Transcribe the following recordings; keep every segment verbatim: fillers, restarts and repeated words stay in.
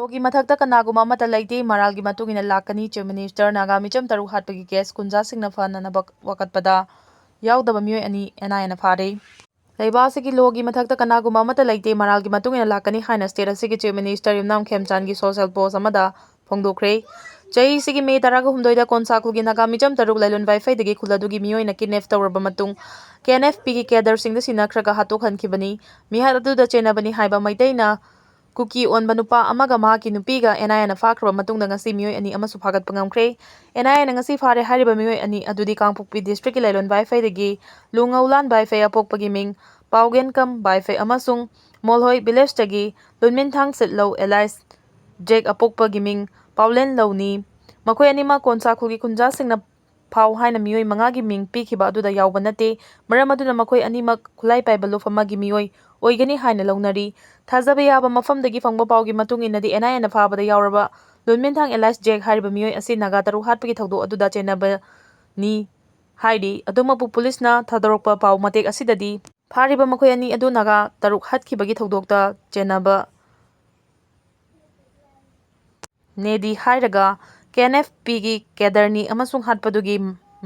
ꯂꯣꯒꯤ ꯃꯊꯛꯇ ꯀꯅꯥꯒꯨꯝꯕ ꯑꯃꯠꯇ ꯂꯩꯇꯦ, ꯃꯔꯥꯜꯒꯤ ꯃꯇꯨꯡ ꯏꯟꯅ ꯂꯥꯛꯀꯅꯤ꯫ Chief Minister ꯅꯥꯒꯥ ꯃꯤꯆꯝ ꯇꯔꯨꯛ ꯍꯥꯠꯄꯒꯤ case ꯀꯨꯟꯖꯥꯁꯤꯡꯅ ꯐꯅꯅꯕ ꯋꯥꯀꯠꯄꯗ ꯌꯥꯎꯗꯕ ꯃꯤꯑꯣꯏ ꯑꯅꯤ NIA ꯅ ꯐꯥꯔꯦ꯫ ꯂꯩꯕꯥꯛ ꯑꯁꯤꯒꯤ ꯂꯣꯒꯤ ꯃꯊꯛꯇ ꯀꯅꯥꯒꯨꯝꯕ ꯑꯃꯠꯇ ꯂꯩꯇꯦ, ꯃꯔꯥꯜꯒꯤ ꯃꯇꯨꯡ ꯏꯟꯅ ꯂꯥꯛꯀꯅꯤ ꯍꯥꯏꯅ state ꯑꯁꯤꯒꯤ Chief Minister ꯌꯨꯝꯅꯥꯝ ꯈꯦꯝꯆꯥꯟꯒꯤ social post ꯑꯃꯗ ꯐꯣꯡꯗꯣꯛꯈ꯭ꯔꯦ꯫ ꯆꯍꯤꯁꯤꯒꯤ ꯃꯦ ꯇꯔꯥꯒ ꯍꯨꯝꯗꯣꯏꯗ ꯀꯣꯟꯁꯥ ꯈꯨꯜꯒꯤ ꯅꯥꯒꯥ ꯃꯤꯆꯝ ꯇꯔꯨꯛ ꯂꯥꯏꯂꯣꯟ ꯚꯥꯏꯐꯩꯗꯒꯤ ꯈꯨꯜ ꯑꯗꯨꯒꯤ ꯃꯤꯑꯣꯏꯅ kidnap ꯇꯧꯔꯕ ꯃꯇꯨꯡ KNFP ꯒꯤ cadre ꯁꯤꯡꯗ ꯁꯤꯟꯅꯈ꯭ꯔꯒ ꯍꯥꯠꯇꯣꯛꯍꯟꯈꯤꯕꯅꯤ꯫ ꯃꯤꯍꯥꯠ ꯑꯗꯨꯗ ꯆꯦꯟꯅꯕꯅꯤ ꯍꯥꯏꯕ ꯃꯩꯇꯩꯅ ꯀꯨꯀꯤ ꯑꯣꯟꯕ ꯅꯨꯄꯥ ꯑꯃꯒ ꯃꯍꯥꯛꯀꯤ ꯅꯨꯄꯤꯒ NIA ꯅ ꯐꯥꯈ꯭ꯔꯕ ꯃꯇꯨꯡꯗ ꯉꯁꯤ ꯃꯤꯑꯣꯏ ꯑꯅꯤ ꯑꯃꯁꯨ ꯐꯥꯒꯠꯄ ꯉꯝꯈ꯭ꯔꯦ꯫ NIA ꯅ ꯉꯁꯤ ꯐꯥꯔꯦ ꯍꯥꯏꯔꯤꯕ ꯃꯤꯑꯣꯏ ꯑꯅꯤ ꯑꯗꯨꯗꯤ ꯀꯥꯡꯄꯣꯛꯄꯤ district ꯀꯤ ꯂꯥꯏꯂꯣꯟ ꯚꯥꯏꯐꯩꯗꯒꯤ ꯂꯨꯉꯧꯂꯥꯟ ꯚꯥꯏꯐꯩ ꯑꯄꯣꯛꯄꯒꯤ ꯃꯤꯡ ꯄꯥꯎꯒꯦꯟꯀꯝ ꯚꯥꯏꯐꯩ ꯑꯃꯁꯨꯡ ꯃꯣꯜꯍꯣꯏ village ꯇꯒꯤ ꯂꯨꯟꯃꯤꯟꯊꯥꯡ ꯁꯤꯠꯂꯧ alias ꯖꯦꯛ ꯑꯄꯣꯛꯄꯒꯤ ꯃꯤꯡ ꯄꯥꯎꯂꯦꯟ ꯂꯧꯅꯤ꯫ ꯃꯈꯣꯏ ꯑꯅꯤꯃꯛ ꯀꯣꯟꯁꯥ ꯈꯨꯜꯒꯤ ꯈꯨꯟꯖꯥꯁꯤꯡꯅ ꯐꯥꯎ ꯍꯥꯏꯅ ꯃꯤꯑꯣꯏ ꯃꯉꯥꯒꯤ ꯃꯤꯡ ꯄꯤꯈꯤꯕ ꯑꯗꯨꯗ ꯌꯥꯎꯕ ꯅꯠꯇꯦ꯫ ꯃꯔꯝ ꯑꯗꯨꯅ ꯃꯈꯣꯏ ꯑꯅꯤꯃꯛ ꯈꯨꯠꯂꯥꯏ ꯄꯥꯏꯕ ꯂꯨꯞ ꯑꯃꯒꯤ ꯃꯤꯑꯣꯏ ꯑꯣꯏꯒꯅꯤ ꯍꯥꯏꯅ ꯂꯧꯅꯔꯤ꯫ ꯊꯥꯖꯕ ꯌꯥꯕ ꯃꯐꯝꯗꯒꯤ ꯐꯪꯕ ꯄꯥꯎꯒꯤ ꯃꯇꯨꯡ ꯏꯟꯅꯗꯤ, NIA ꯅ ꯐꯥꯕꯗ ꯌꯥꯎꯔꯕ ꯂꯨꯟꯃꯤꯟꯊꯥꯡ alias ꯖꯦꯛ ꯍꯥꯏꯔꯤꯕ ꯃꯤꯑꯣꯏ ꯑꯁꯤ ꯅꯥꯒꯥ ꯇꯔꯨꯛ ꯍꯥꯠꯄꯒꯤ ꯊꯧꯗꯣꯛ ꯑꯗꯨꯗ ꯆꯦꯟꯅꯕꯅꯤ ꯍꯥꯏꯔꯤ꯫ ꯑꯗꯨꯃꯛꯄꯨ ꯄꯨꯂꯤꯁꯅ ꯊꯥꯗꯣꯔꯛꯄ ꯄꯥꯎ ꯃꯇꯦꯛ ꯑꯁꯤꯗꯗꯤ, ꯐꯥꯔꯤꯕ ꯃꯈꯣꯏ ꯑꯅꯤ ꯑꯗꯨ ꯅꯥꯒꯥ ꯇꯔꯨꯛ ꯍꯥꯠꯈꯤꯕꯒꯤ ꯊꯧꯗꯣꯛꯇ ꯆꯦꯟꯅꯕ ꯅꯦꯗꯤ ꯍꯥꯏꯔꯒ KNFP ꯒꯤ cadre ꯅꯤ ꯑꯃꯁꯨꯡ ꯍꯥꯠꯄꯗꯨꯒꯤ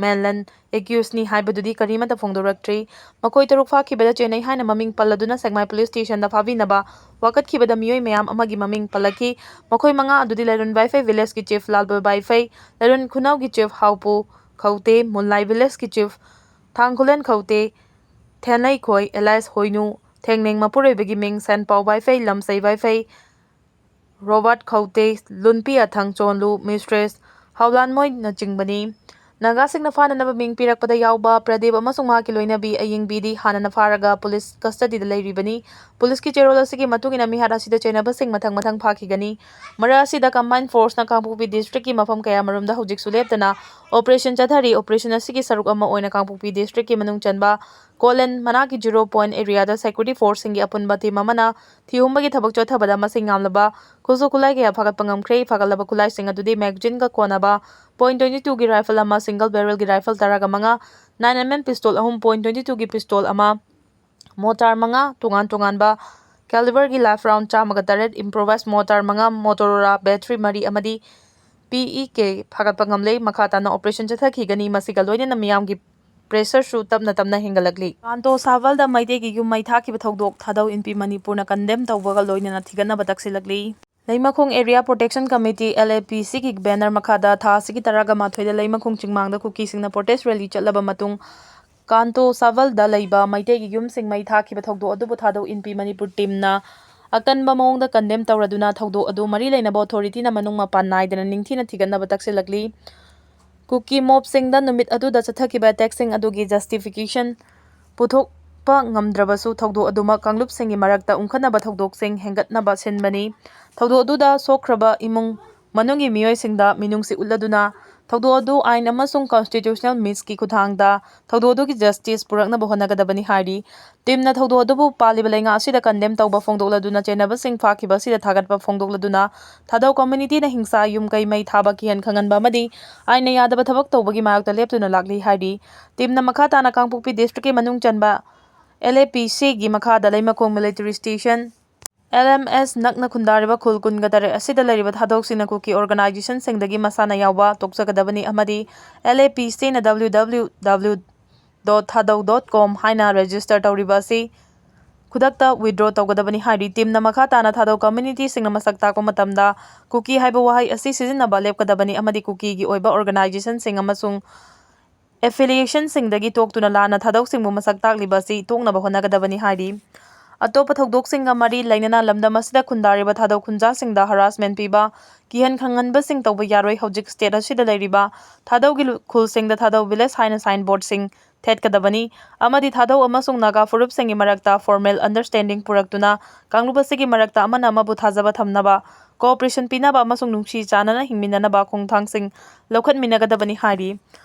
mainland accused ꯅꯤ ꯍꯥꯏꯕꯗꯨꯗꯤ ꯀꯔꯤꯃꯠꯇ ꯐꯣꯡꯗꯣꯔꯛꯇ꯭ꯔꯤ꯫ ꯃꯈꯣꯏ ꯇꯔꯨꯛ ꯐꯥꯈꯤꯕꯗ ꯆꯦꯟꯅꯩ ꯍꯥꯏꯅ ꯃꯃꯤꯡ ꯄꯜꯂꯗꯨꯅ ꯁꯦꯛꯃꯥꯏ police station ꯗ ꯐꯥꯕꯤꯅꯕ ꯋꯥꯀꯠꯈꯤꯕꯗ ꯃꯤꯑꯣꯏ ꯃꯌꯥꯝ ꯑꯃꯒꯤ ꯃꯃꯤꯡ ꯄꯜꯂꯛꯈꯤ꯫ ꯃꯈꯣꯏ ꯃꯉꯥ ꯑꯗꯨꯗꯤ ꯂꯥꯏꯔꯣꯟ ꯚꯥꯏꯐꯩ village ꯀꯤ chief ꯂꯥꯜꯕꯣꯏ ꯚꯥꯏꯐꯩ, ꯂꯥꯏꯔꯣꯟ ꯈꯨꯅꯧꯒꯤ chief ꯍꯥꯎꯄꯨ ꯈꯧꯇꯦ, ꯃꯨꯜꯂꯥꯏ village ꯀꯤ chief ꯊꯥꯡꯈꯨꯂꯦꯟ ꯈꯧꯇꯦ, ꯊꯦꯟꯂꯩꯈꯣꯏ alias ꯍꯣꯏꯅꯨ, ꯊꯦꯡꯅꯦꯡ ꯃꯄꯨꯔꯣꯏꯕꯒꯤ ꯃꯤꯡ ꯁꯦꯟꯄꯥꯎ ꯚꯥꯏꯐꯩ, ꯂꯝꯁꯩ ꯚꯥꯏꯐꯩ, ꯔꯣꯕꯥꯔꯠ ꯈꯧꯇꯦ, ꯂꯨꯟꯄꯤ ꯑꯊꯪ ꯆꯣꯟꯂꯨ, mistress ꯍꯥꯎꯂꯥꯟꯃꯣꯏꯅꯆꯤꯡꯕꯅꯤ꯫ ꯅꯥꯒꯥꯁꯤꯡꯅ ꯐꯥꯅꯅꯕ ꯃꯤꯡ ꯄꯤꯔꯛꯄꯗ ꯌꯥꯎꯕ ꯄ꯭ꯔꯗꯤꯞ ꯑꯃꯁꯨꯡ ꯃꯍꯥꯛꯀꯤ ꯂꯣꯏꯅꯕꯤ ꯑꯌꯤꯡꯕꯤꯗꯤ ꯍꯥꯟꯅꯅ ꯐꯥꯔꯒ police custody ꯗ ꯂꯩꯔꯤꯕꯅꯤ꯫ ꯄꯨꯂꯤꯁꯀꯤ ꯆꯦꯔꯣꯜ ꯑꯁꯤꯒꯤ ꯃꯇꯨꯡ ꯏꯟꯅ ꯃꯤꯍꯥꯠ ꯑꯁꯤꯗ ꯆꯦꯟꯅꯕꯁꯤꯡ ꯃꯊꯪ ꯃꯊꯪ ꯐꯥꯈꯤꯒꯅꯤ꯫ ꯃꯔꯛ ꯑꯁꯤꯗ combined force ꯅ ꯀꯥꯡꯄꯣꯛꯄꯤ district ꯀꯤ ꯃꯐꯝ ꯀꯌꯥꯃꯔꯨꯝꯗ ꯍꯧꯖꯤꯛꯁꯨ ꯂꯦꯞꯇꯅ operation ꯆꯠꯊꯔꯤ꯫ Operation ꯑꯁꯤꯒꯤ ꯁꯔꯨꯛ ꯑꯃ ꯑꯣꯏꯅ ꯀꯥꯡꯄꯣꯛꯄꯤ district ꯀꯤ ꯃꯅꯨꯡ ꯆꯟꯕ ꯀꯣꯂꯦꯟ ꯃꯅꯥꯛꯀꯤ zero point area ꯗ security force ꯁꯤꯡꯒꯤ ꯑꯄꯨꯟꯕ team ꯑꯃꯅ ꯊꯤꯍꯨꯝꯕꯒꯤ ꯊꯕꯛ ꯆꯠꯊꯕꯗ ꯃꯁꯤꯡ ꯌꯥꯝꯂꯕ ꯈꯨꯠꯁꯨ ꯈꯨꯠꯂꯥꯏ ꯀꯌꯥ ꯐꯥꯒꯠꯄ ꯉꯝꯈ꯭ꯔꯦ꯫ ꯐꯥꯒꯠꯂꯕ ꯈꯨꯠꯂꯥꯏꯁꯤꯡ ꯑꯗꯨꯗꯤ magazine ꯒ ꯀꯣꯟꯅꯕ point twenty two ꯒꯤ rifle ꯑꯃ, single barrel ꯒꯤ rifle ꯇꯔꯥꯒ ꯃꯉꯥ, nine M M pistol ꯑꯍꯨꯝ, point twenty two ꯒꯤ pistol ꯑꯃ, mortar ꯃꯉꯥ, ꯇꯣꯉꯥꯟ ꯇꯣꯉꯥꯟꯕ caliberꯒꯤ live round ꯆꯥꯝꯃꯒ ꯇꯔꯦꯠ, improvised mortar ꯃꯉꯥ, Motorola battery ꯃꯔꯤ ꯑꯃꯗꯤ P E K ꯐꯥꯒꯠꯄ ꯉꯝꯂꯦ꯫ ꯃꯈꯥ ꯇꯥꯅ operation ꯆꯠꯊꯈꯤꯒꯅꯤ꯫ ꯃꯁꯤꯒ ꯂꯣꯏꯅꯅ ꯃꯤꯌꯥꯝꯒꯤ pressureꯁꯨ ꯇꯞꯅ ꯇꯞꯅ ꯍꯦꯟꯒꯠꯂꯛꯂꯤ꯫ ꯀꯥꯟꯇꯣ ꯁꯥꯕꯜꯗ ꯃꯩꯇꯩꯒꯤ ꯌꯨꯝ ꯃꯩ ꯊꯥꯈꯤꯕ ꯊꯧꯗꯣꯛ ꯊꯥꯗꯧ ꯏꯟꯄꯤ ꯃꯅꯤꯄꯨꯔꯅ condemn ꯇꯧꯕꯒ ꯂꯣꯏꯅꯅ ꯊꯤꯒꯠꯅꯕ ꯇꯛꯁꯤꯜꯂꯛꯂꯤ꯫ ꯂꯩꯃꯈꯣꯡ Area Protection Committee, L A P Cꯒꯤ banner ꯃꯈꯥꯗ ꯊꯥ ꯑꯁꯤꯒꯤ ꯇꯔꯥꯒ ꯃꯥꯊꯣꯏꯗ ꯂꯩꯃꯈꯣꯡ ꯆꯤꯡꯃꯥꯡꯗ ꯀꯨꯀꯤꯁꯤꯡꯅ protest rally ꯆꯠꯂꯕ ꯃꯇꯨꯡ, ꯀꯥꯟꯇꯣ ꯁꯥꯕꯜꯗ ꯂꯩꯕ ꯃꯩꯇꯩꯒꯤ ꯌꯨꯝꯁꯤꯡ ꯃꯩ ꯊꯥꯈꯤꯕ ꯊꯧꯗꯣꯛ ꯑꯗꯨꯕꯨ ꯊꯥꯗꯧ ꯏꯟꯄꯤ ꯃꯅꯤꯄꯨꯔ teamꯅ ꯑꯀꯟꯕ ꯃꯑꯣꯡꯗ condemn ꯇꯧꯔꯗꯨꯅ, ꯊꯧꯗꯣꯛ ꯑꯗꯨ ꯃꯔꯤ ꯂꯩꯅꯕ authorityꯅ ꯃꯅꯨꯡ ꯃꯄꯥꯟ ꯅꯥꯏꯗꯅ ꯅꯤꯡꯊꯤꯅ ꯊꯤꯒꯠꯅꯕ ꯇꯛꯁꯤꯜꯂꯛꯂꯤ꯫ ꯀꯨꯀꯤ mobꯁꯤꯡꯗ ꯅꯨꯃꯤꯠ ꯑꯗꯨꯗ ꯆꯠꯊꯈꯤꯕ attackꯁꯤꯡ ꯑꯗꯨꯒꯤ justification ꯄꯨꯊꯣꯛꯄ ꯉꯝꯗ꯭ꯔꯕꯁꯨ, ꯊꯧꯗꯣꯛ ꯑꯗꯨꯃꯛ ꯀꯥꯡꯂꯨꯞꯁꯤꯡꯒꯤ ꯃꯔꯛꯇ ꯎꯪꯈꯠꯅꯕ ꯊꯧꯗꯣꯛꯁꯤꯡ ꯍꯦꯟꯒꯠꯅꯕ ꯁꯤꯟꯕꯅꯤ꯫ ꯊꯧꯗꯣꯛ ꯑꯗꯨꯗ ꯁꯣꯛꯈ꯭ꯔꯕ ꯏꯃꯨꯡ ꯃꯅꯨꯡꯒꯤ ꯃꯤꯑꯣꯏꯁꯤꯡꯗ ꯃꯤꯅꯨꯡꯁꯤ ꯎꯠꯂꯗꯨꯅ, ꯊꯧꯗꯣꯛ ꯑꯗꯨ ꯑꯥꯏꯟ ꯑꯃꯁꯨꯡ constitutional meansꯀꯤ ꯈꯨꯠꯊꯥꯡꯗ ꯊꯧꯗꯣꯛ ꯑꯗꯨꯒꯤ justice ꯄꯨꯔꯛꯅꯕ ꯍꯣꯠꯅꯒꯗꯕꯅꯤ ꯍꯥꯏꯔꯤ꯫ Teamꯅ ꯊꯧꯗꯣꯛ ꯑꯗꯨꯕꯨ ꯄꯥꯜꯂꯤꯕ ꯂꯩꯉꯥꯛ ꯑꯁꯤꯗ condemn ꯇꯧꯕ ꯐꯣꯡꯗꯣꯛꯂꯗꯨꯅ, ꯆꯦꯟꯅꯕꯁꯤꯡ ꯐꯥꯈꯤꯕ ꯑꯁꯤꯗ ꯊꯥꯒꯠꯄ ꯐꯣꯡꯗꯣꯛꯂꯗꯨꯅ, ꯊꯥꯗꯧ communityꯅ ꯍꯤꯡꯁꯥ, ꯌꯨꯝ ꯀꯩ ꯃꯩ ꯊꯥꯕ, ꯀꯤꯍꯟ ꯈꯪꯍꯟꯕ ꯑꯃꯗꯤ ꯑꯥꯏꯟꯅ ꯌꯥꯗꯕ ꯊꯕꯛ ꯇꯧꯕꯒꯤ ꯃꯥꯌꯣꯛꯇ ꯂꯦꯞꯇꯨꯅ ꯂꯥꯛꯂꯤ ꯍꯥꯏꯔꯤ꯫ Teamꯅ ꯃꯈꯥ ꯇꯥꯅ ꯀꯥꯡꯄꯣꯛꯄꯤ districtꯀꯤ ꯃꯅꯨꯡ ꯆꯟꯕ L A P Cꯒꯤ ꯃꯈꯥꯗ ꯂꯩꯃꯈꯣꯡ military station, L M S ꯅꯛꯅ ꯈꯨꯟꯗꯥꯔꯤꯕ ꯈꯨꯜ ꯀꯨꯟꯒ ꯇꯔꯦꯠ ꯑꯁꯤꯗ ꯂꯩꯔꯤꯕ ꯊꯥꯗꯧꯁꯤꯡꯅ ꯀꯨꯀꯤ organizationꯁꯤꯡꯗꯒꯤ ꯃꯁꯥꯅ ꯌꯥꯎꯕ ꯇꯣꯛꯆꯒꯗꯕꯅꯤ ꯑꯃꯗꯤ L A P Cꯅ W W W dot thadou dot com ꯍꯥꯏꯅ register ꯇꯧꯔꯤꯕ ꯑꯁꯤ ꯈꯨꯗꯛꯇ withdraw ꯇꯧꯒꯗꯕꯅꯤ ꯍꯥꯏꯔꯤ꯫ Teamꯅ ꯃꯈꯥ ꯇꯥꯅ ꯊꯥꯗꯧ communityꯁꯤꯡꯅ ꯃꯁꯛ ꯇꯥꯛꯄ ꯃꯇꯝꯗ ꯀꯨꯀꯤ ꯍꯥꯏꯕ ꯋꯥꯍꯩ ꯑꯁꯤ ꯁꯤꯖꯤꯟꯅꯕ ꯂꯦꯞꯀꯗꯕꯅꯤ ꯑꯃꯗꯤ ꯀꯨꯀꯤꯒꯤ ꯑꯣꯏꯕ organizationꯁꯤꯡ ꯑꯃꯁꯨꯡ affiliationꯁꯤꯡꯗꯒꯤ ꯇꯣꯛꯇꯨꯅ ꯂꯥꯟꯅ ꯊꯥꯗꯧꯁꯤꯡꯕꯨ ꯃꯁꯛ ꯇꯥꯛꯂꯤꯕ ꯑꯁꯤ ꯇꯣꯛꯅꯕ ꯍꯣꯠꯅꯒꯗꯕꯅꯤ ꯍꯥꯏꯔꯤ꯫ ꯑꯇꯣꯞꯄ ꯊꯧꯗꯣꯛꯁꯤꯡꯒ ꯃꯔꯤ ꯂꯩꯅꯅ ꯂꯝꯗꯝ ꯑꯁꯤꯗ ꯈꯨꯟꯗꯥꯔꯤꯕ ꯊꯥꯗꯧ ꯈꯨꯟꯖꯥꯁꯤꯡꯗ harassment ꯄꯤꯕ, ꯀꯤꯍꯟ ꯈꯪꯍꯟꯕꯁꯤꯡ ꯇꯧꯕ ꯌꯥꯔꯣꯏ꯫ ꯍꯧꯖꯤꯛ state ꯑꯁꯤꯗ ꯂꯩꯔꯤꯕ ꯊꯥꯗꯧꯒꯤ ꯂꯨ-, ꯈꯨꯜꯁꯤꯡꯗ ꯊꯥꯗꯧ village ꯍꯥꯏꯅ signboardꯁꯤꯡ ꯊꯦꯠꯀꯗꯕꯅꯤ ꯑꯃꯗꯤ ꯊꯥꯗꯧ ꯑꯃꯁꯨꯡ ꯅꯥꯒꯥ ꯐꯨꯔꯨꯞꯁꯤꯡꯒꯤ ꯃꯔꯛꯇ formal understanding ꯄꯨꯔꯛꯇꯨꯅ ꯀꯥꯡꯂꯨꯞ ꯑꯁꯤꯒꯤ ꯃꯔꯛꯇ ꯑꯃꯅ ꯑꯃꯕꯨ ꯊꯥꯖꯕ ꯊꯝꯅꯕ, cooperation ꯄꯤꯅꯕ ꯑꯃꯁꯨꯡ ꯅꯨꯡꯁꯤ ꯆꯥꯟꯅꯅ ꯍꯤꯡꯃꯤꯟꯅꯅꯕ ꯈꯣꯡꯊꯥꯡꯁꯤꯡ ꯂꯧꯈꯠꯃꯤꯟꯅꯒꯗꯕꯅꯤ ꯍꯥꯏꯔꯤ꯫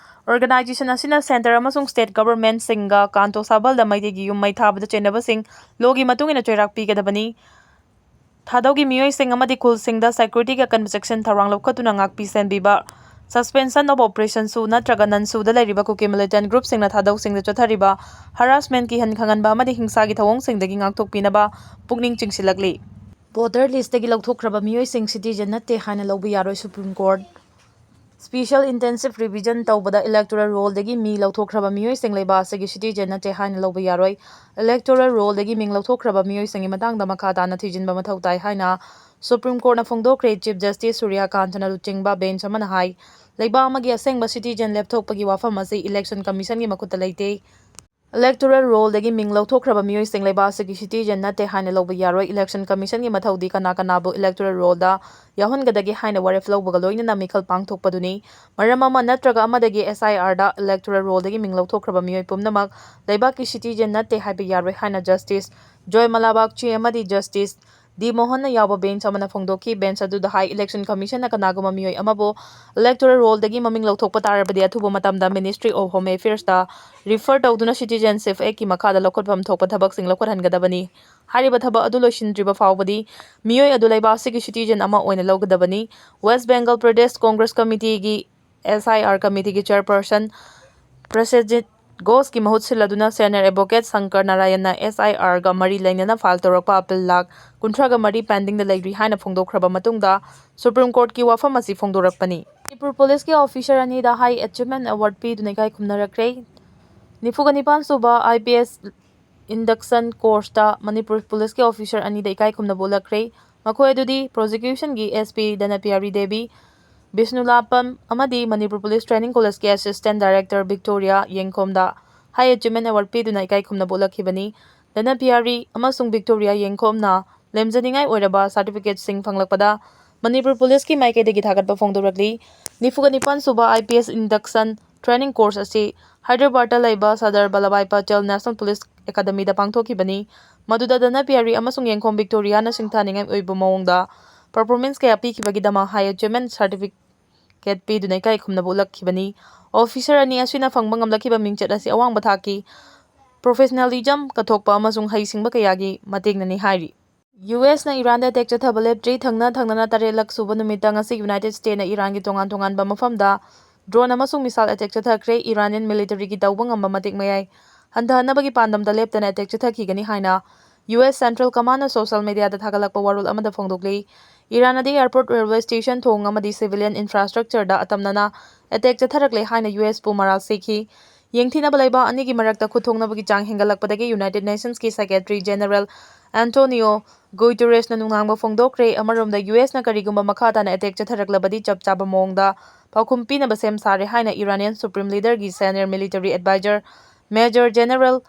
Organization ꯑꯁꯤꯅ centre ꯑꯃꯁꯨꯡ state governmentꯁꯤꯡꯒ ꯀꯥꯟꯇꯣ ꯁꯥꯕꯜꯗ ꯃꯩꯇꯩꯒꯤ ꯌꯨꯝ ꯃꯩ ꯊꯥꯕꯗ ꯆꯦꯟꯅꯕꯁꯤꯡ lawꯒꯤ ꯃꯇꯨꯡ ꯏꯟꯅ ꯆꯩꯔꯥꯛ ꯄꯤꯒꯗꯕꯅꯤ꯫ ꯊꯥꯗꯧꯒꯤ ꯃꯤꯑꯣꯏꯁꯤꯡ ꯑꯃꯗꯤ ꯈꯨꯜꯁꯤꯡꯗ securityꯒꯤ ꯑꯀꯟꯕ ꯆꯦꯛꯁꯤꯟ ꯊꯧꯔꯥꯡ ꯂꯧꯈꯠꯇꯨꯅ ꯉꯥꯛꯄꯤ ꯁꯦꯟꯕꯤꯕ, Suspension of Operation SoO ꯅꯠꯇ꯭ꯔꯒ non-SoO ꯗ ꯂꯩꯔꯤꯕ ꯀꯨꯀꯤ militant group ꯁꯤꯡꯅ ꯊꯥꯗꯧꯁꯤꯡꯗ ꯆꯠꯊꯔꯤꯕ harassment, ꯀꯤꯍꯟ ꯈꯪꯍꯟꯕ ꯑꯃꯗꯤ ꯍꯤꯡꯁꯥꯒꯤ ꯊꯧꯑꯣꯡꯁꯤꯡꯗꯒꯤ ꯉꯥꯛꯊꯣꯛꯄꯤꯅꯕ ꯄꯨꯛꯅꯤꯡ ꯆꯤꯡꯁꯤꯜꯂꯛꯂꯤ꯫ Voter list ꯇꯒꯤ ꯂꯧꯊꯣꯛꯈ꯭ꯔꯕ ꯃꯤꯑꯣꯏꯁꯤꯡ citizen ꯅꯠꯇꯦ ꯍꯥꯏꯅ ꯂꯧꯕ ꯌꯥꯔꯣꯏ꯫ Supreme Court Special Intensive Revision ꯇꯧꯕꯗ electoral roll ꯗꯒꯤ ꯃꯤ ꯂꯧꯊꯣꯛꯈ꯭ꯔꯕ ꯃꯤꯑꯣꯏꯁꯤꯡ ꯂꯩꯕꯥꯛ ꯑꯁꯤꯒꯤ citizen ꯅꯠꯇꯦ ꯍꯥꯏꯅ ꯂꯧꯕ ꯌꯥꯔꯣꯏ꯫ Electoral roll ꯗꯒꯤ ꯃꯤꯡ ꯂꯧꯊꯣꯛꯈ꯭ꯔꯕ ꯃꯤꯑꯣꯏꯁꯤꯡꯒꯤ ꯃꯇꯥꯡꯗ ꯃꯈꯥ ꯇꯥꯅ ꯊꯤꯖꯤꯟꯕ ꯃꯊꯧ ꯇꯥꯏ ꯍꯥꯏꯅ Supreme Court ꯅ ꯐꯣꯡꯗꯣꯛꯈ꯭ꯔꯦ꯫ Chief Justice ꯁꯨꯔ꯭ꯌ ꯀꯥꯟꯇꯅ ꯂꯨꯆꯤꯡꯕ bench ꯑꯃꯅ ꯍꯥꯏ, ꯂꯩꯕꯥꯛ ꯑꯃꯒꯤ ꯑꯁꯦꯡꯕ citizen ꯂꯦꯞꯊꯣꯛꯄꯒꯤ ꯋꯥꯐꯝ ꯑꯁꯤ Election Commission ꯒꯤ ꯃꯈꯨꯠꯇ ꯂꯩꯇꯦ꯫ Electoral roll ꯗꯒꯤ ꯃꯤꯡ ꯂꯧꯊꯣꯛꯈ꯭ꯔꯕ ꯃꯤꯑꯣꯏꯁꯤꯡ ꯂꯩꯕꯥꯛ ꯑꯁꯤꯒꯤ citizen ꯅꯠꯇꯦ ꯍꯥꯏꯅ ꯂꯧꯕ ꯌꯥꯔꯣꯏ꯫ Election Commission ꯒꯤ ꯃꯊꯧꯗꯤ ꯀꯅꯥ ꯀꯅꯥꯕꯨ electoral roll ꯗ ꯌꯥꯎꯍꯟꯒꯗꯒꯦ ꯍꯥꯏꯅ ꯋꯥꯔꯦꯞ ꯂꯧꯕꯒ ꯂꯣꯏꯅꯅ ꯃꯤꯈꯜ ꯄꯥꯡꯊꯣꯛꯄꯗꯨꯅꯤ꯫ ꯃꯔꯝ ꯑꯃ ꯅꯠꯇ꯭ꯔꯒ ꯑꯃꯗꯒꯤ S I R the electoral roll ꯗꯒꯤ ꯃꯤꯡ ꯂꯧꯊꯣꯛꯈ꯭ꯔꯕ ꯃꯤꯑꯣꯏ ꯄꯨꯝꯅꯃꯛ ꯂꯩꯕꯥꯛꯀꯤ citizen ꯅꯠꯇꯦ ꯍꯥꯏꯕ ꯌꯥꯔꯣꯏ ꯍꯥꯏꯅ Justice ꯖꯣꯏ ꯃꯂꯥ ꯕꯥꯒꯆꯤ ꯑꯃꯗꯤ Justice ꯗꯤ ꯃꯣꯍꯟꯅ ꯌꯥꯎꯕ bench ꯑꯃꯅ ꯐꯣꯡꯗꯣꯛꯈꯤ꯫ Bench ꯑꯗꯨꯗ ꯍꯥꯏ, Election Commission ꯅ ꯀꯅꯥꯒꯨꯝꯕ ꯃꯤꯑꯣꯏ ꯑꯃꯕꯨ electoral roll ꯗꯒꯤ ꯃꯃꯤꯡ ꯂꯧꯊꯣꯛꯄ ꯇꯥꯔꯕꯗꯤ ꯑꯊꯨꯕ ꯃꯇꯝꯗ Ministry of Home Affairs ꯇ refer ꯇꯧꯗꯨꯅ Citizenship Act ꯀꯤ ꯃꯈꯥꯗ ꯂꯧꯈꯠꯐꯝ ꯊꯣꯛꯄ ꯊꯕꯛꯁꯤꯡ ꯂꯧꯈꯠꯍꯟꯒꯗꯕꯅꯤ꯫ ꯍꯥꯏꯔꯤꯕ ꯊꯕꯛ ꯑꯗꯨ ꯂꯣꯏꯁꯤꯟꯗ꯭ꯔꯤꯕ ꯐꯥꯎꯕꯗꯤ ꯃꯤꯑꯣꯏ ꯑꯗꯨ ꯂꯩꯕꯥꯛ ꯑꯁꯤꯒꯤ citizen ꯑꯃ ꯑꯣꯏꯅ ꯂꯧꯒꯗꯕꯅꯤ꯫ West Bengal Pradesh Congress Committee ꯒꯤ S I R committee ꯒꯤ chairperson ꯄ꯭ꯔꯁꯦꯖꯤꯠ ꯘꯣꯁꯀꯤ ꯃꯍꯨꯠ ꯁꯤꯜꯂꯗꯨꯅ senior advocate Shankar ꯅꯥꯔꯥꯌꯟꯅ S I R ꯒ ꯃꯔꯤ ꯂꯩꯅꯅ file ꯇꯧꯔꯛꯄ appeal ꯂꯥꯈ ꯀꯨꯟꯊ꯭ꯔꯥꯒ ꯃꯔꯤ pending ꯗ ꯂꯩꯔꯤ ꯍꯥꯏꯅ ꯐꯣꯡꯗꯣꯛꯈ꯭ꯔꯕ ꯃꯇꯨꯡꯗ Supreme Court ꯀꯤ ꯋꯥꯐꯝ ꯑꯁꯤ ꯐꯣꯡꯗꯣꯔꯛꯄꯅꯤ꯫ ꯃꯅꯤꯄꯨꯔ ꯄꯨꯂꯤꯁꯀꯤ officer ꯑꯅꯤꯗ High Achievement Award ꯄꯤꯗꯨꯅ ꯏꯀꯥꯏ ꯈꯨꯝꯅꯔꯛꯈ꯭ꯔꯦ꯫ ꯅꯤꯐꯨꯒ ꯅꯤꯄꯥꯟ ꯁꯨꯕ I P S induction course ꯇ ꯃꯅꯤꯄꯨꯔ ꯄꯨꯂꯤꯁꯀꯤ officer ꯑꯅꯤꯗ ꯏꯀꯥꯏ ꯈꯨꯝꯅꯕ ꯎꯠꯂꯛꯈ꯭ꯔꯦ꯫ ꯃꯈꯣꯏ ꯑꯗꯨꯗꯤ prosecution ꯒꯤ S P ꯙꯅꯄꯤꯌꯥꯔꯤ ꯗꯦꯕꯤ, ꯕꯤꯁꯅꯨꯂꯥꯄꯝ ꯑꯃꯗꯤ ꯃꯅꯤꯄꯨꯔ ꯄꯨꯂꯤꯁ training college ꯀꯤ assistant director ꯚꯤꯛꯇꯣꯔꯤꯌꯥ ꯌꯦꯡꯈꯣꯝꯗ High Achievement Award ꯄꯤꯗꯨꯅ ꯏꯀꯥꯏ ꯈꯨꯝꯅꯕ ꯎꯠꯂꯛꯈꯤꯕꯅꯤ꯫ ꯙꯅꯄꯤꯌꯥꯔꯤ ꯑꯃꯁꯨꯡ ꯚꯤꯛꯇꯣꯔꯤꯌꯥ ꯌꯦꯡꯈꯣꯝꯅ ꯂꯦꯝꯖꯅꯤꯡꯉꯥꯏ ꯑꯣꯏꯔꯕ certificate ꯁꯤꯡ ꯐꯪꯂꯛꯄꯗ ꯃꯅꯤꯄꯨꯔ ꯄꯨꯂꯤꯁꯀꯤ ꯃꯥꯏꯀꯩꯗꯒꯤ ꯊꯥꯒꯠꯄ ꯐꯣꯡꯗꯣꯔꯛꯂꯤ꯫ ꯅꯤꯐꯨꯒ ꯅꯤꯄꯥꯟ ꯁꯨꯕ I P S induction training course ꯑꯁꯤ ꯍꯥꯏꯗ꯭ꯔꯕꯥꯗꯇ ꯂꯩꯕ Sardar Vallabhbhai Patel National Police Academy ꯗ ꯄꯥꯡꯊꯣꯛꯈꯤꯕꯅꯤ꯫ ꯃꯗꯨꯗ ꯙꯅꯄꯤꯌꯥꯔꯤ ꯑꯃꯁꯨꯡ ꯌꯦꯡꯈꯣꯝ ꯚꯤꯛꯇꯣꯔꯤꯌꯥꯅ ꯁꯤꯡꯊꯥꯅꯤꯡꯉꯥꯏ ꯑꯣꯏꯕ ꯃꯑꯣꯡꯗ performance ꯀꯌꯥ ꯄꯤꯈꯤꯕꯒꯤꯗꯃꯛ High Achievement Certificate ꯄꯤꯗꯨꯅ ꯏꯀꯥꯏ ꯈꯨꯝꯅꯕ ꯎꯠꯂꯛꯈꯤꯕꯅꯤ꯫ Officer ꯑꯅꯤ ꯑꯁꯤꯅ ꯐꯪꯕ ꯉꯝꯂꯛꯈꯤꯕ ꯃꯤꯡꯆꯠ ꯑꯁꯤ ꯑꯋꯥꯡꯕ ꯊꯥꯛꯀꯤ professionalism, ꯀꯠꯊꯣꯛꯄ ꯑꯃꯁꯨꯡ ꯍꯩꯁꯤꯡꯕ ꯀꯌꯥꯒꯤ ꯃꯇꯦꯡꯅꯅꯤ ꯍꯥꯏꯔꯤ꯫ ꯌꯨ ꯑꯦꯁꯅ ꯏꯔꯥꯟꯗ ꯑꯦꯇꯦꯛ ꯆꯠꯊꯕ ꯂꯦꯞꯇ꯭ꯔꯤ꯫ ꯊꯪꯅ ꯊꯪꯅꯅ ꯇꯔꯦꯠꯂꯛ ꯁꯨꯕ ꯅꯨꯃꯤꯠꯇ ꯉꯁꯤ ꯌꯨꯅꯥꯏꯇꯦꯗ ꯁ꯭ꯇꯦꯠꯅ ꯏꯔꯥꯟꯒꯤ ꯇꯣꯉꯥꯟ ꯇꯣꯉꯥꯟꯕ ꯃꯐꯝꯗ ꯗ꯭ꯔꯣꯟ ꯑꯃꯁꯨꯡ ꯃꯤꯁꯥꯏꯜ ꯑꯦꯇꯦꯛ ꯆꯠꯊꯈ꯭ꯔꯦ꯫ ꯏꯔꯥꯅꯤꯌꯟ ꯃꯤꯂꯤꯇꯔꯤꯒꯤ ꯇꯧꯕ ꯉꯝꯕ ꯃꯇꯤꯛ ꯃꯌꯥꯏ ꯍꯟꯊꯍꯟꯅꯕꯒꯤ ꯄꯥꯟꯗꯝꯗ ꯂꯦꯞꯇꯅ ꯑꯦꯇꯦꯛ ꯆꯠꯊꯈꯤꯒꯅꯤ ꯍꯥꯏꯅ ꯌꯨ ꯑꯦꯁ ꯁꯦꯟꯇ꯭ꯔꯦꯜ ꯀꯃꯥꯟꯅ ꯁꯣꯁꯤꯌꯦꯜ ꯃꯤꯗꯤꯌꯥꯗ ꯊꯥꯒꯠꯂꯛꯄ ꯋꯥꯔꯣꯜ ꯑꯃꯗ ꯐꯣꯡꯗꯣꯛꯂꯤ꯫ ꯏꯔꯥꯟꯅꯗꯤ ꯑꯦꯌꯔꯄꯣꯔꯠ, ꯔꯦꯜꯋꯦ ꯁ꯭ꯇꯦꯁꯟ, ꯊꯣꯡ ꯑꯃꯗꯤ ꯁꯤꯚꯤꯂꯤꯌꯟ ꯏꯟꯐ꯭ꯔꯥꯁ꯭ꯇ꯭ꯔꯛꯆꯔꯗ ꯑꯇꯝꯅꯅ ꯑꯦꯇꯦꯛ ꯆꯠꯊꯔꯛꯂꯦ ꯍꯥꯏꯅ ꯌꯨ ꯑꯦꯁꯄꯨ ꯃꯔꯥꯜ ꯁꯤꯈꯤ꯫ ꯌꯦꯡꯊꯤꯅꯕ ꯂꯩꯕꯥꯛ ꯑꯅꯤꯒꯤ ꯃꯔꯛꯇ ꯈꯨꯠꯊꯣꯛꯅꯕꯒꯤ ꯆꯥꯡ ꯍꯦꯟꯒꯠꯂꯛꯄꯗꯒꯤ ꯌꯨꯅꯥꯏꯇꯦꯗ ꯅꯦꯁꯟꯁꯀꯤ ꯁꯦꯀ꯭ꯔꯦꯇꯔꯤ ꯖꯦꯅꯔꯦꯜ ꯑꯦꯟꯇꯣꯅꯤꯌꯣ ꯒꯨꯏꯇꯦꯔꯦꯁꯅ ꯅꯨꯡꯅꯥꯡꯕ ꯐꯣꯡꯗꯣꯛꯈ꯭ꯔꯦ꯫ ꯑꯃꯔꯣꯝꯗ ꯌꯨ ꯑꯦꯁꯅ ꯀꯔꯤꯒꯨꯝꯕ ꯃꯈꯥ ꯇꯥꯅ ꯑꯦꯇꯦꯛ ꯆꯠꯊꯔꯛꯂꯕꯗꯤ ꯆꯞ ꯆꯥꯕ ꯃꯑꯣꯡꯗ ꯄꯥꯎꯈꯨꯝ ꯄꯤꯅꯕ ꯁꯦꯝ ꯁꯥꯔꯦ ꯍꯥꯏꯅ ꯏꯔꯥꯅꯤꯌꯟ ꯁꯨꯄ꯭ꯔꯤꯝ ꯂꯤꯗꯔꯒꯤ senior military adviser major general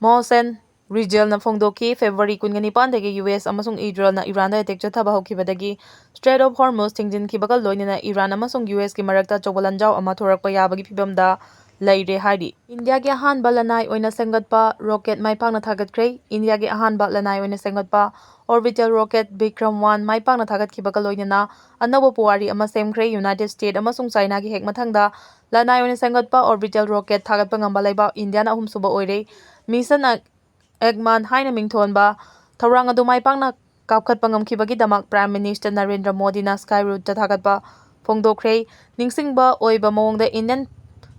Mohsen ꯔꯤꯖꯦꯜꯅ ꯐꯣꯡꯗꯣꯛꯈꯤ꯫ ꯐꯦꯕ꯭ꯔꯨꯋꯥꯔꯤ ꯀꯨꯟꯒ ꯅꯤꯄꯥꯟꯗꯒꯤ ꯌꯨ ꯑꯦꯁ ꯑꯃꯁꯨꯡ ꯏꯖꯔꯦꯜꯅ ꯏꯔꯥꯟꯗ ꯑꯦꯇꯦꯛ ꯆꯠꯊꯕ ꯍꯧꯈꯤꯕꯗꯒꯤ ꯁ꯭ꯇ꯭ꯔꯦꯠ ꯑꯣꯐ ꯍꯣꯔꯃꯨꯖ ꯊꯤꯡꯖꯤꯟꯈꯤꯕꯒ ꯂꯣꯏꯅꯅ ꯏꯔꯥꯟ ꯑꯃꯁꯨꯡ ꯌꯨ ꯑꯦꯁꯀꯤ ꯃꯔꯛꯇ ꯑꯆꯧꯕ ꯂꯥꯟꯖꯥꯎ ꯑꯃ ꯊꯣꯔꯛꯄ ꯌꯥꯕꯒꯤ ꯐꯤꯚꯝꯗ ꯂꯩꯔꯦ ꯍꯥꯏꯔꯤ꯫ ꯏꯟꯗꯤꯌꯥꯒꯤ ꯑꯍꯥꯟꯕ ꯂꯅꯥꯏ ꯑꯣꯏꯅ ꯁꯦꯝꯒꯠꯄ ꯔꯣꯀꯦꯠ ꯃꯥꯏ ꯄꯥꯛꯅ ꯊꯥꯒꯠꯈ꯭ꯔꯦ꯫ ꯏꯟꯗꯤꯌꯥꯒꯤ ꯑꯍꯥꯟꯕ ꯂꯅꯥꯏ ꯑꯣꯏꯅ ꯁꯦꯝꯒꯠꯄ ꯑꯣꯔꯕꯤꯇꯦꯜ ꯔꯣꯀꯦꯠ ꯕꯤꯀ꯭ꯔꯝ ꯋꯥꯟ ꯃꯥꯏ ꯄꯥꯛꯅ ꯊꯥꯒꯠꯈꯤꯕꯒ ꯂꯣꯏꯅꯅ ꯑꯅꯧꯕ ꯄꯨꯋꯥꯔꯤ ꯑꯃ ꯁꯦꯝꯈ꯭ꯔꯦ꯫ ꯌꯨꯅꯥꯏꯇꯦꯗ ꯁ꯭ꯇꯦꯠ ꯑꯃꯁꯨꯡ ꯆꯥꯏꯅꯥꯒꯤ ꯍꯦꯛ ꯃꯊꯪꯗ ꯂꯅꯥꯏ ꯑꯣꯏꯅ ꯁꯦꯝꯒꯠꯄ ꯑꯣꯔꯕꯤꯇꯦꯜ ꯔꯣꯀꯦꯠ ꯊꯥꯒꯠꯄ ꯉꯝꯕ ꯂꯩꯕꯥꯛ ꯏꯟꯗꯤꯌꯥꯅ ꯑꯍꯨꯝꯁꯨꯕ ꯑꯣꯏꯔꯦ꯫ ꯃꯤꯁꯟ ꯑꯦꯒꯃꯥꯟ ꯍꯥꯏꯅ ꯃꯤꯡꯊꯣꯟꯕ ꯊꯧꯔꯥꯡ ꯑꯗꯨ ꯃꯥꯏ ꯄꯥꯛꯅ ꯀꯥꯞꯈꯠꯄ ꯉꯝꯈꯤꯕꯒꯤꯗꯃꯛ ꯄ꯭ꯔꯥꯏꯝ ꯃꯤꯅꯤꯁꯇꯔ ꯅꯔꯦꯟꯗ꯭ꯔ ꯃꯣꯗꯤꯅ ꯁ꯭ꯀꯥꯏ ꯔꯨꯠꯇ ꯊꯥꯒꯠꯄ ꯐꯣꯡꯗꯣꯛꯈ꯭ꯔꯦ꯫ ꯅꯤꯡꯁꯤꯡꯕ ꯑꯣꯏꯕ ꯃꯑꯣꯡꯗ ꯏꯟꯗꯤꯌꯟ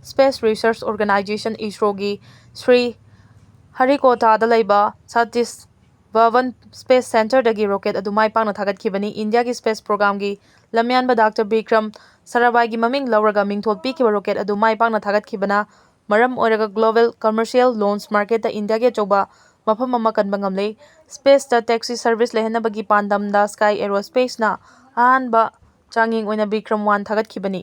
ꯁ꯭ꯄꯦꯁ ꯔꯤꯁꯔꯁ ꯑꯣꯔꯒꯅꯥꯏꯖꯦꯁꯟ ꯏꯁꯔꯣꯒꯤ ꯁ꯭ꯔꯤ ꯍꯔꯤꯀꯣꯇꯥꯗ ꯂꯩꯕ ꯁꯇꯤꯁ ꯙꯋꯟ ꯁ꯭ꯄꯦꯁ ꯁꯦꯟꯇꯔꯗꯒꯤ ꯔꯣꯀꯦꯠ ꯑꯗꯨ ꯃꯥꯏ ꯄꯥꯛꯅ ꯊꯥꯒꯠꯈꯤꯕꯅꯤ꯫ ꯏꯟꯗꯤꯌꯥꯒꯤ ꯁ꯭ꯄꯦꯁ ꯄ꯭ꯔꯣꯒ꯭ꯔꯥꯝꯒꯤ ꯂꯝꯌꯥꯟꯕ ꯗꯥꯛꯇꯔ ꯕꯤꯀ꯭ꯔꯝ ꯁꯥꯔꯥꯚꯥꯏꯒꯤ ꯃꯃꯤꯡ ꯂꯧꯔꯒ ꯃꯤꯡꯊꯣꯜ ꯄꯤꯈꯤꯕ ꯔꯣꯀꯦꯠ ꯑꯗꯨ ꯃꯥꯏ ꯄꯥꯛꯅ ꯊꯥꯒꯠꯈꯤꯕꯅ ꯃꯔꯝ ꯑꯣꯏꯔꯒ ꯒ꯭ꯂꯣꯕꯦꯜ ꯀꯃꯔꯁꯤꯌꯦꯜ ꯂꯣꯟꯆ ꯃꯥꯔꯀꯦꯠꯇ ꯏꯟꯗꯤꯌꯥꯒꯤ ꯑꯆꯧꯕ ꯃꯐꯝ ꯑꯃ ꯀꯟꯕ ꯉꯝꯂꯦ꯫ ꯁ꯭ꯄꯦꯁꯇ ꯇꯦꯛꯁꯤ ꯁꯔꯚꯤꯁ ꯂꯩꯍꯟꯅꯕꯒꯤ ꯄꯥꯟꯗꯝꯗ ꯁ꯭ꯀꯥꯏ ꯑꯦꯔꯣꯁ꯭ꯄꯦꯁꯅ ꯑꯍꯥꯟꯕ ꯆꯥꯡꯌꯦꯡ ꯑꯣꯏꯅ ꯕꯤꯀ꯭ꯔꯝ ꯋꯥꯟ ꯊꯥꯒꯠꯈꯤꯕꯅꯤ꯫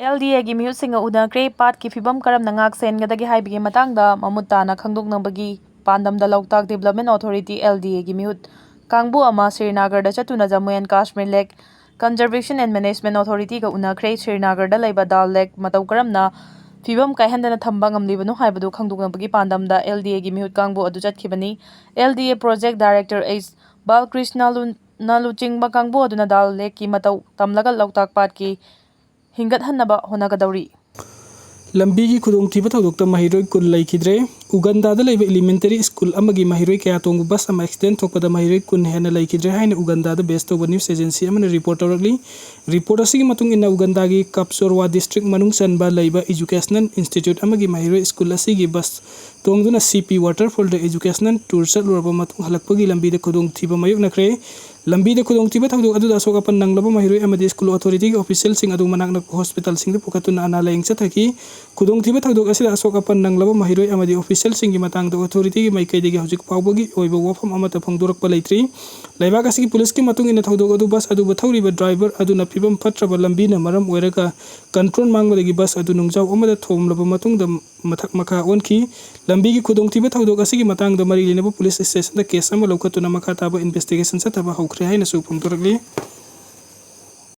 ꯑꯦꯜ ꯗꯤ ꯑꯦꯒꯤ ꯃꯤꯍꯨꯠꯁꯤꯡꯒ ꯎꯅꯈ꯭ꯔꯦ꯫ ꯄꯥꯠꯀꯤ ꯐꯤꯕꯝ ꯀꯔꯝꯅ ꯉꯥꯛ ꯁꯦꯟꯒꯗꯒꯦ ꯍꯥꯏꯕꯒꯤ ꯃꯇꯥꯡꯗ ꯃꯃꯨꯠ ꯇꯥꯅ ꯈꯪꯗꯣꯛꯅꯕꯒꯤ ꯄꯥꯟꯗꯝꯗ Loktak Development Authority, L D ꯑꯦꯒꯤ ꯃꯤꯍꯨꯠ ꯀꯥꯡꯕꯨ ꯑꯃ ꯁ꯭ꯔꯤꯅꯥꯒꯔꯗ ꯆꯠꯇꯨꯅ Jammu and Kashmir Lake Conservation and Management ꯑꯣꯊꯣꯔꯤꯇꯤꯒ ꯎꯅꯈ꯭ꯔꯦ꯫ ꯁ꯭ꯔꯤꯅꯥꯒꯔꯗ ꯂꯩꯕ ꯗꯥꯜ ꯂꯦꯛ ꯃꯇꯧ ꯀꯔꯝꯅ ꯐꯤꯕꯝ ꯀꯥꯏꯍꯟꯗꯅ ꯊꯝꯕ ꯉꯝꯂꯤꯕꯅꯣ ꯍꯥꯏꯕꯗꯨ ꯈꯪꯗꯣꯛꯅꯕꯒꯤ ꯄꯥꯟꯗꯝꯗ ꯑꯦꯜ ꯗꯤ ꯑꯦꯒꯤ ꯃꯤꯍꯨꯠ ꯀꯥꯡꯕꯨ ꯑꯗꯨ ꯆꯠꯈꯤꯕꯅꯤ꯫ ꯑꯦꯜ ꯗꯤ ꯑꯦ ꯄ꯭ꯔꯣꯖꯦꯛ ꯗꯥꯏꯔꯦꯛꯇꯔ ꯑꯩꯆ ꯕꯥꯜꯀ꯭ꯔꯤꯁꯅ ꯂꯨ-, ꯅ ꯂꯨꯆꯤꯡꯕ ꯀꯥꯡꯕꯨ ꯑꯗꯨꯅ ꯗꯥꯜ ꯂꯦꯛꯀꯤ ꯃꯇꯧ ꯇꯝꯂꯒ ꯂꯣꯛꯇꯥꯛ ꯄꯥꯠꯀꯤ ꯍꯤꯡꯒꯠꯍꯟꯅꯕ ꯍꯣꯠꯅꯒꯗꯧꯔꯤ꯫ ꯂꯝꯕꯤꯒꯤ ꯈꯨꯗꯣꯡꯊꯤꯕ ꯊꯧꯗꯣꯛꯇ ꯃꯍꯩꯔꯣꯏ ꯀꯨꯟ ꯂꯩꯈꯤꯗ꯭ꯔꯦ꯫ ꯎꯒꯟꯗꯥꯗ ꯂꯩꯕ ꯏꯂꯤꯃꯦꯟꯇꯔꯤ ꯁ꯭ꯀꯨꯜ ꯑꯃꯒꯤ ꯃꯍꯩꯔꯣꯏ ꯀꯌꯥ ꯇꯣꯡꯕ ꯕꯁ ꯑꯃ ꯑꯦꯛꯁꯤꯗꯦꯟ ꯊꯣꯛꯄꯗ ꯃꯍꯩꯔꯣꯏ ꯀꯨꯟ ꯍꯦꯟꯅ ꯂꯩꯈꯤꯗ꯭ꯔꯦ ꯍꯥꯏꯅ ꯎꯒꯟꯗꯥꯗ ꯕꯦꯁ ꯇꯧꯕ ꯅ꯭ꯌꯨꯁ ꯑꯦꯖꯦꯟꯁꯤ ꯑꯃꯅ ꯔꯤꯄꯣꯔꯠ ꯇꯧꯔꯛꯂꯤ꯫ ꯔꯤꯄꯣꯔꯠ ꯑꯁꯤꯒꯤ ꯃꯇꯨꯡ ꯏꯟꯅ ꯎꯒꯟꯗꯥꯒꯤ ꯀꯞꯆꯣꯔꯋꯥ ꯗꯤꯁꯇ꯭ꯔꯤꯛ ꯃꯅꯨꯡ ꯆꯟꯕ ꯂꯩꯕ ꯏꯖꯨꯀꯦꯁꯅꯦꯜ ꯏꯟꯁꯇꯤꯇ꯭ꯌꯨꯠ ꯑꯃꯒꯤ ꯃꯍꯩꯔꯣꯏ ꯁ꯭ꯀꯨꯜ ꯑꯁꯤꯒꯤ ꯕꯁ ꯇꯣꯡꯗꯨꯅ ꯁꯤ ꯄꯤ ꯋꯥꯇꯔꯐꯣꯜꯗ ꯏꯖꯨꯀꯦꯁꯅꯦꯜ ꯇꯨꯔ ꯆꯠꯂꯨꯔꯕ ꯃꯇꯨꯡ ꯍꯜꯂꯛꯄꯒꯤ ꯂꯝꯕꯤꯗ ꯈꯨꯗꯣꯡꯊꯤꯕ ꯃꯥꯌꯣꯛꯅꯈ꯭ꯔꯦ꯫ ꯂꯝꯕꯤꯗ ꯈꯨꯗꯣꯡꯊꯤꯕ ꯊꯧꯗꯣꯛ ꯑꯗꯨꯗ ꯑꯁꯣꯛ ꯑꯄꯟ ꯅꯪꯂꯕ ꯃꯍꯩꯔꯣꯏ ꯑꯃꯗꯤ ꯁ꯭ꯀꯨꯜ ꯑꯣꯊꯣꯔꯤꯇꯤꯒꯤ ꯑꯣꯐꯤꯁꯤꯌꯦꯜꯁꯤꯡ ꯑꯗꯨ ꯃꯅꯥꯛ ꯅꯛꯄ ꯍꯣꯁꯄꯤꯇꯥꯜꯁꯤꯡꯗ ꯄꯨꯈꯠꯇꯨꯅ ꯑꯅꯥ ꯂꯥꯌꯦꯡ ꯆꯠꯊꯈꯤ꯫ ꯈꯨꯗꯣꯡꯊꯤꯕ ꯊꯧꯗꯣꯛ ꯑꯁꯤꯗ ꯑꯁꯣꯛ ꯑꯄꯟ ꯅꯪꯂꯕ ꯃꯍꯩꯔꯣꯏ ꯑꯃꯗꯤ ꯑꯣꯐꯤꯁꯤꯌꯦꯜꯁꯤꯡꯒꯤ ꯃꯇꯥꯡꯗ ꯑꯣꯊꯣꯔꯤꯇꯤꯒꯤ ꯃꯥꯏꯀꯩꯗꯒꯤ ꯍꯧꯖꯤꯛ ꯐꯥꯎꯕꯒꯤ ꯑꯣꯏꯕ ꯋꯥꯐꯝ ꯑꯃꯠꯇ ꯐꯣꯡꯗꯣꯔꯛꯄ ꯂꯩꯇ꯭ꯔꯤ꯫ ꯂꯩꯕꯥꯛ ꯑꯁꯤꯒꯤ ꯄꯨꯂꯤꯁꯀꯤ ꯃꯇꯨꯡ ꯏꯟꯅ ꯊꯧꯗꯣꯛ ꯑꯗꯨ ꯕꯁ ꯑꯗꯨꯕꯨ ꯊꯧꯔꯤꯕ ꯗ꯭ꯔꯥꯏꯚꯔ ꯑꯗꯨꯅ ꯐꯤꯕꯝ ꯐꯠꯇ꯭ꯔꯕ ꯂꯝꯕꯤꯅ ꯃꯔꯝ ꯑꯣꯏꯔꯒ ꯀꯟꯇ꯭ꯔꯣꯜ ꯃꯥꯡꯕꯗꯒꯤ ꯕꯁ ꯑꯗꯨ ꯅꯨꯡꯖꯥꯎ ꯑꯃꯗ ꯊꯣꯝꯂꯕ ꯃꯇꯨꯡꯗ ꯃꯊꯛ ꯃꯈꯥ ꯑꯣꯟꯈꯤ꯫ ꯂꯝꯕꯤꯒꯤ ꯈꯨꯗꯣꯡꯊꯤꯕ ꯊꯧꯗꯣꯛ ꯑꯁꯤꯒꯤ ꯃꯇꯥꯡꯗ ꯃꯔꯤ ꯂꯩꯅꯕ ꯄꯨꯂꯤꯁ ꯁ꯭ꯇꯦꯁꯟꯗ ꯀꯦꯁ ꯑꯃ ꯂꯧꯈꯠꯇꯨꯅ ꯃꯈꯥ ꯇꯥꯕ ꯏꯟꯚꯦꯁꯇꯤꯒꯦꯁꯟ ꯆꯠꯊꯕ ꯍꯧꯈ꯭ꯔꯦ ꯍꯥꯏꯅꯁꯨ ꯐꯣꯡꯗꯣꯔꯛꯂꯤ꯫